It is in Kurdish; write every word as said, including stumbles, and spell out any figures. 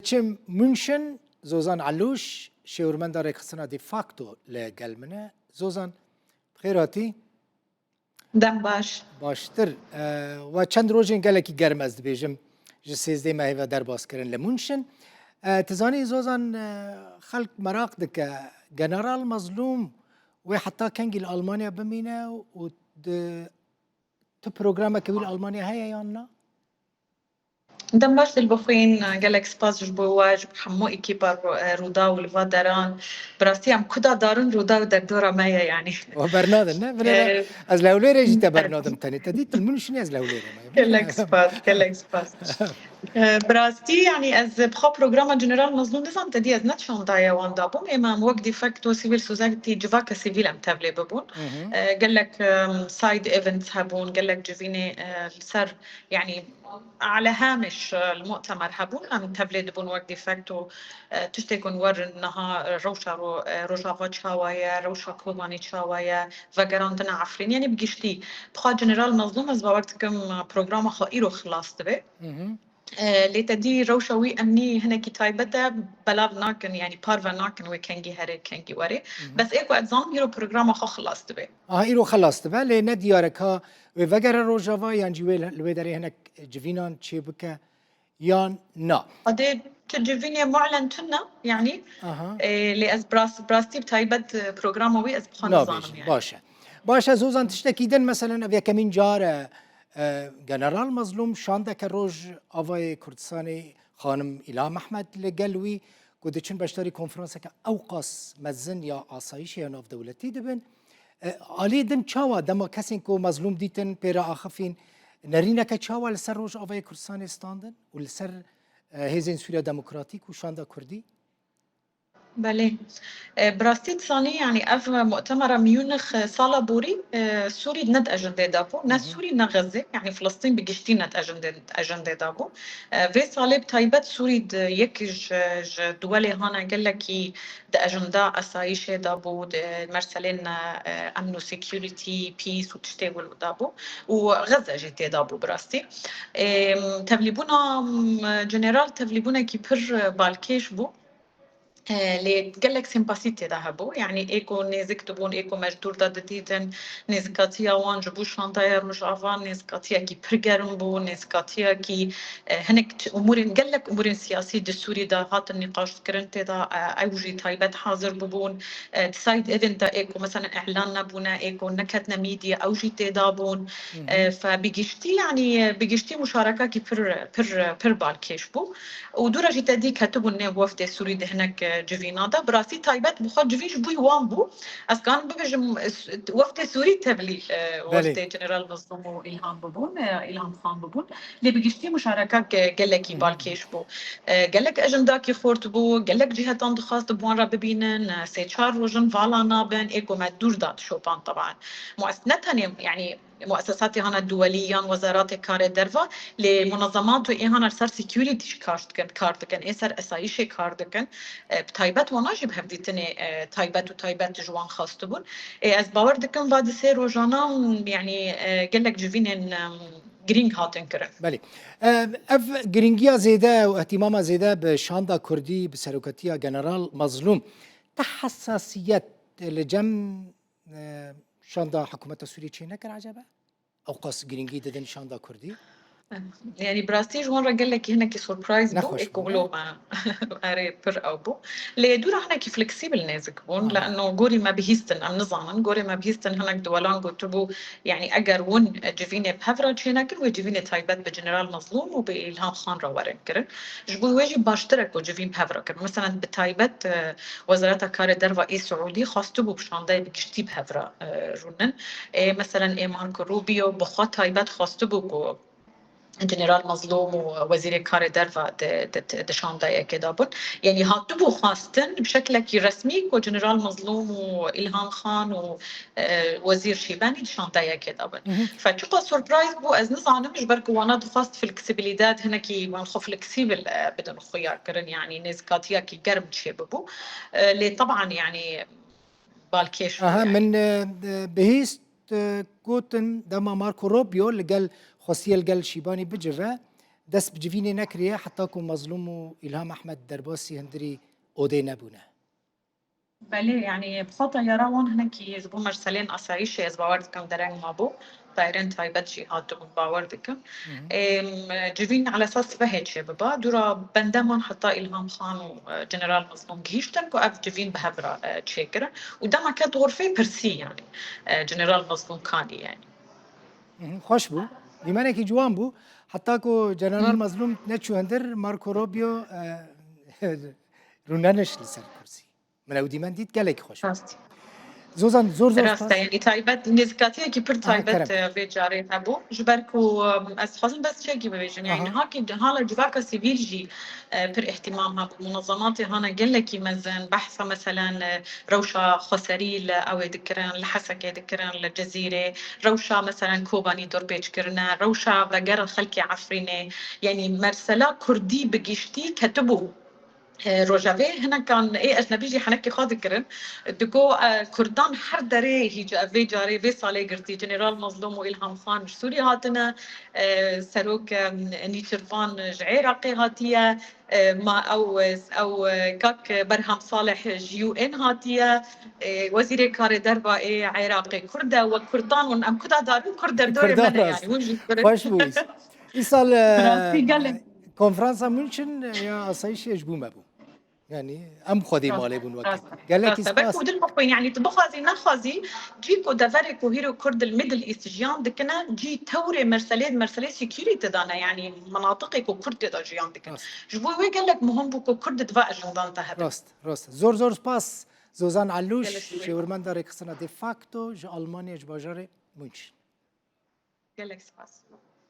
Diçim München, Zozan Alûş, şêwirmenda rêxistina de facto li gel min e. Zozan, bi xêr hatî. Dem baş. Baştir. E, we çend rojên gelekî germ ez dibêjim ji sêzdeh mehê ve derbas kirin li München. E, tu zanî Zozan, e, xelk meraq dike, General Mazlûm wê heta kengî li Almanya bimîne û di, tu programeke wî li Almanya heye yan na? Dem baş Dilbixwîn, gelek spas ji bo we, ji bo hemû ekîpa Ru-, e, Rûdaw û li va deran. Bi rastî em kuda darin Rûdaw derdora me ye, yanî. We bernadin, ne? Binêre, e, ez li Hewlêrê jî te bernadim tenê. Te dît, li Münşinê ez li Hewlêrê me. Gelek spas, gelek spas. E, bi rastî, yanî ez bi xwe programa General Mazlûm dizam, te dî ez ne çandaye wan dabûm. Êma em wek de facto civil society, civaka sivîl em tevlê bibûn. Hı hı. E, gelek, e, side events hebûn, gelek civînê, e, li ser, yanî, على هامش المؤتمر hebûn, em tevlê dibûn wek de facto, e, tiştê ku werin niha, e, rewşa ro-, e, Rojava çawa ye, rewşa Kobanê çawa ye, vegerandina Efrîn. Yanî bi giştî, bi xwe General Mazlûm ez bawer dikim, e, programa xwe îro xilas dibe. Hı hı. E, lê te dî rewşa wî emnî hinekî taybet e, belav nakin, yanî parve nakin wê kengî here, kengî were. Hı hı. Bes ê ku ez zanim îro programa xwe xilas dibe. Aha, îro xilas dibe, lê ne diyar e ka wê vegere Rojava yan jî wê li wê derê hinek civînan çêbike yan na. Adê tu civînê mu'len tune, yanî, aha, e, lê ez bi rast-, bi rastî bi taybet, e, programa wî ez bi xwe nizanim, nabêjim, yanî. Baş e. Baş e, Zozan, tiştekî din, meselen, ev yekemîn car e, e, General Mazlûm şandeke Rojavayê Kurdistanê, xanim Îlham Ehmed li gel wî, ku diçin beşdarî konferanseke ewqas mezin ya asayîşê ya navdewletî dibin. E, alî din çawa dema kesên ku Mazlûm dîtin pê re axifîn, nerîneke çawa li ser Rojavayê Kurdistanê standin û li ser, e, Hêzên Sûriya Demokratîk û Şanda Kurdî? Belê. E, bi rastî dizanî, yanî ev mu'temera Munîx, e, sala borî, e, Sûrî ne di ejendê de bû, ne, hı hı, Sûrî ne Xezê, yanî Filistîn bi giştî ne di ejendê, ejendê de bû. E, vê salê bi taybet Sûrî di yek ji, ji duwelê hana gelekî di ejenda asayîşê de bû, di merselên, e, emn û security, peace û tiştê wilo de bû û Xeze jî tê de bû bi rastî. Ê, tevlîbûna, m, General tevlîbûnekî pir balkêş bû. E, lê gelek sempatî tê de hebû. Yanî ê ku nêzik dibûn, ê ku me ji dûr de didîtin, nêzikatiya wan ji bo şandaya Rojava nêzikatiyekî pir germ bû, nêzikatiyekî, e, hinek t-, umûrên, gelek umûrên siyasî di Sûrî de hatin nîqaşkirin tê de, e, ew jî taybet hazir bibûn. E, di side event de ê ku meselen îlan nebûne, ê ku neketine medya, ew jî tê de bûn. Hı hı. E, fe bi giştî, yanî, bi giştî muşarekakî pir, pir, pir balkêş bû. Û dû re jî te dî ketibûn nêv wefdê Sûrî di hinek, e, civîna de. Bi rastî taybet bi xwe civîn ji bo wan bû. Ez kanim bibêjim, e, s-, wefdê Sûrî tevlî, e, belê, wefdê General Mazlûm û Îlham bibûn, e, Îlham Xan bibûn. Lê bi giştî muşareka ge-, gelekî, hı hı, balkêş bû. E, gelek ejendakî xurt bû, gelek cîhetan dixwast bi wan re bibînin, e, sê çar roj in vala nabin, ê ku me dûr de dişopan teban. Mues-, ne tenê, yanî, muesesatê hana duwelî yan wezaratê karê derva, lê munezemat û ê hana li ser security jî kar dikin, kar dikin, ê ser esayîşê kar dikin. E, bi taybet wana jî bi hevdîtinê, e, taybet û taybet ji wan xwestibûn. Ê, ez bawer dikim va di sê rojana, m, yanî, e, gelek civînên, em, girîng hatin kirin. Belê. E, ev girîngiya zêde û îhtîmama zêde bi şanda kurdî, bi serokatiya General Mazlûm, te hesasiyet li cem e, şanda hikûmeta Sûriyê çê nekir ecebe? Ewqas girîngî didin şanda kurdî? Yanî bi rastî ji wan re gelekî hinekî surprise bû. Nexweş bû, ê ku wilo me erê pir ew bû. Lê dû re hinekî fleksîbil nêzik bûn. Aha. Li eno gorî me bihîstin, em nizanin. Gorê me bihîstin hinek duwelan gotibû, yanî eger win civînê bi hev re çê nekin, wê civînê taybet bi General Mazlûm û bi Îlham Xan re werin kirin. Ji bo wê jî baştir e ku civîn bi hev re kirin. Meselen bi taybet, e, Wezareta Karê Derva ê Siûdî xwestibû bi şandeyê bi giştî bi hev re, e, rûnin. Ê, meselen, ê Marco Rubio bi xwe taybet xwestibû ku General Mazlûm û Wezîrê Karê Derva di, di, di şandeyekê de bin. Yanî hatibû xwestin bi şeklekî resmî ku General Mazlûm û Îlham Xan û, e, Wezîr Şîbenî di şandeyekê de bin. Hı hı. Fe çiqa surprise bû, ez nizanim, ji ber ku wana dixwest fleksibilîtet, hinekî wan xwe fleksîbil, e, bidin xuya kirin, yanî nêzikatiyekî germ çêbibû. E, lê teban, yanî balkêş bû, aha, yanî. Min, e, e, bihîst, e, gotin dema Marco Rubio li gel, xwestiye li gel Şîbanî bicive, dest bi civînê nekiriye heta ku Mazlûm û Îlham Ehmed derbasî hundirî odê nebûne. Belê, yanî bi xwe teyara wan hinekî ji bo merselên asayîşê ez bawer dikim dereng mabû. Tayarên taybet jî hatibûn, bawer dikim. Êm, civîn ala esas vehê çêbiba. Dûra bendeman heta Îlham Xan û, e, General Mazlûm gihîştin ku ev civîn bi hev re, e, çêkirin. Û dema ket xurfê pirsî, yanî, e, General Mazlûm kanî, yanî. Xweş bû. Dîmenekî ciwan bû. Heta ku General Mazlûm neçû hundir, Marco Rubio, e, rûnenişt li ser kursî. Min ew dîmen dît, gelekî xweş bû. Zozan, zor zor spas. Rast e, yanî taybet, nêzîkatiyekî pir taybet, e, vê carê hebû. Ji ber ku, e, ez dixwazim bes çekî bibêjim. Yanî niha kî hala civaka sivîl jî, e, pir îhtîmam hebû. Munezematê hane gelekî mezin, behsa meselen, e, rewşa xweserî li ew ê dikirin, li Hesekê dikirin, li Cizîrê, rewşa meselen Kobanî dorpêç kirine, rewşa vegerin xelkê Efrînê. Yanî mersela kurdî bi giştî ketibû. E, rojevê hinekan ê ecnebî jî henekê xwe dikirin. Digo, e, Kurdan her derê hîc ev vê carê, vê salê girtî. General Mazlûm û Îlham Xan ji Sûriyê hatine, e, Serok, e, Nîçirvan ji Êraqê hatiye, e, ma ew, ew, e, kak Berham Salih ji U N hatiye, e, Wezîrê Karê Derva ê Êraqê Kurd e, we Kurdan hûn, em kuda darû Kurd derdorê me ne, yanî hûn jî Kurd. Xweş bû. Îsal, e, konferansa München ya asayîşê ji bo me bû. Yanî em xwedî malê bûn wekî. Gelekî spas. Belkî dil bixwîn, yanî tu bixwazî nexwazî, cî ku deverê ku hîro Kurd li Middle East jiyan dikine, cî tewrê merselê, merselê security de ne, yanî minatiqê ku Kurd tê de jiyan dikin. Ji bo wê gelek muhim bû ku Kurd di va ejandan de hebe. Rast, rast. Zor zor spas. Zozan Alûş, şêwirmenda rêxistina de facto ji Almanya, ji bajarê München. Gelek spas.